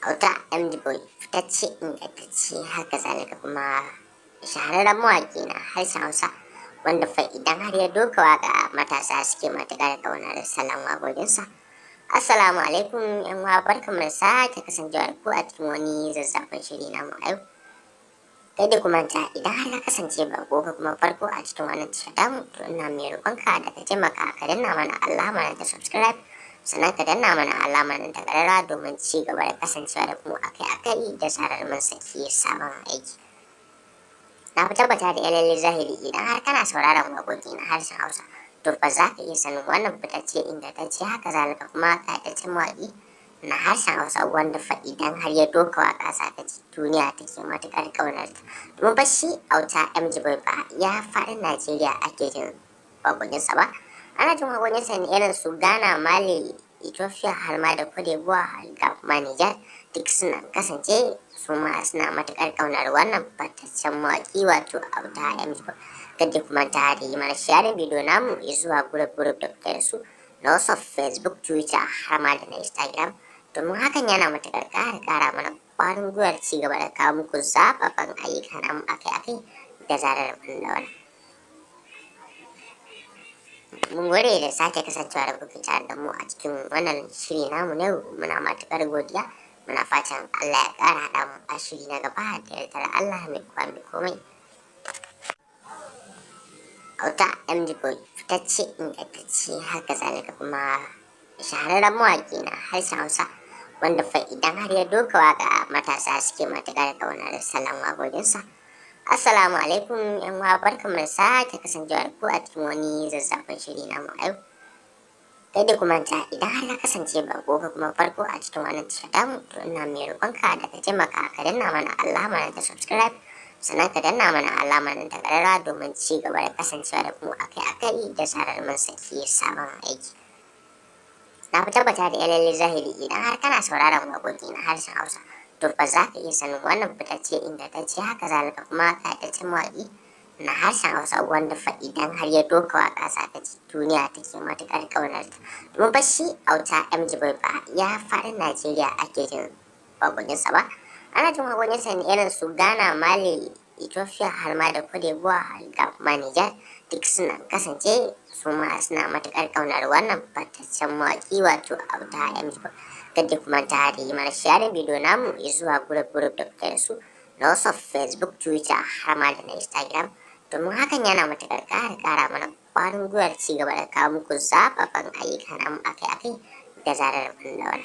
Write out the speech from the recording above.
Auta MD Boy fitacce, ingantacce, haka zalika kuma shahararren mawaƙi na harshen Hausa, wanda fa idan har ya doka waka matasa suke matuƙar ƙaunar salon waƙoƙinsa. Assalamu alaikum yan uwa, barkamu da sake kasancewa da ku a cikin wani zazzafan shiri namu a yau. Kai ku manta, idan har ka kasance bako ko kuma farko a cikin wannan tashar tamu, to ina mai roƙonka da ka taimaka ka danna mana alama ta subscribe, sannan ka danna mana alamar ta ƙararrawa domin ci gaba da kasancewa da mu akai-akai da zarar mun saki sabon aiki. Na fi tabbata da lalle zahiri, idan har kana sauraron waƙoƙi na harshen Hausa, to fa za ka iya sanin wannan fitacce, ingantacce, haka zalika kuma ƙayataccen mawaƙi na harshen Hausa, wanda fa idan har ya doka waƙa za ka ji duniya take matuƙar ƙaunar ta. Domin fa shi Auta MG Boy ba ya faɗin Najeriya ake jin waƙoƙinsa ba. Ana jin waƙoƙinsa ne irin su Ghana, Mali, Ethiopia, har ma da Cote d'Ivoire ga kuma Niger, duk suna kasance su ma suna matuƙar ƙaunar wannan fitaccen mawaƙi, wato Auta MG Boy. Kada ku manta da yi mana sharing bidiyo namu zuwa group group da kuke da su na WhatsApp, Facebook, Twitter, har ma da na Instagram, domin hakan yana matuƙar ƙara mana ƙwarin gwiwar ci gaba da kawo muku zafafan ayyuka namu akai-akai da zarar mun daura. Mun gode da sake kasancewa da kuke tare da mu a cikin wannan shiri namu na yau. Muna matuƙar godiya. Muna fatan Allah ya ƙara haɗa mu a shiri na gaba da yardar Allah mai kowa mai komai. Auta MD Boy fitacce, ingantacce, haka zalika kuma shahararren mawaƙi na harshen Hausa, wanda fa idan har ya doka waka matasa suke matuƙar ƙaunar salon waƙoƙinsa. Assalamu alaikum yan uwa, barkamu da sake kasancewa da ku a cikin wani zazzafan shiri namu a yau. Kada ku manta, idan har ka kasance bako ko kuma farko a cikin wannan tashar tamu, to ina mai roƙonka da ka taimaka ka danna mana alama ta subscribe, sannan ka danna mana alamar ta ƙararrawa domin ci gaba da kasancewa da mu akai-akai da zarar mun saki sabon aiki. Na fi tabbata da lalle zahiri, idan har kana sauraron waƙoƙi na harshen Hausa, to fa za ka iya sanin wannan fitacce, ingantacce, haka zalika kuma ƙayataccen mawaƙi na harshen Hausa, wanda fa idan har ya doka waƙa za ka ji duniya take matuƙar ƙaunar ta. Domin fa shi Auta MG Boy ba ya faɗin Najeriya ake jin waƙoƙinsa ba. Ana jin waƙoƙinsa ne irin su Ghana, Mali, Ethiopia, har ma da Cote d'Ivoire ga kuma Niger, duk suna kasance su ma suna matuƙar ƙaunar wannan fitaccen mawaƙi, wato Auta MG Boy. Kada ku manta da yi mana sharing bidiyo namu zuwa group group da kuke da su na WhatsApp, Facebook, Twitter, har ma da na Instagram, domin hakan yana matuƙar ƙara mana ƙwarin gwiwar ci gaba da kawo muku zafafan ayyuka namu akai-akai da zarar mun daura.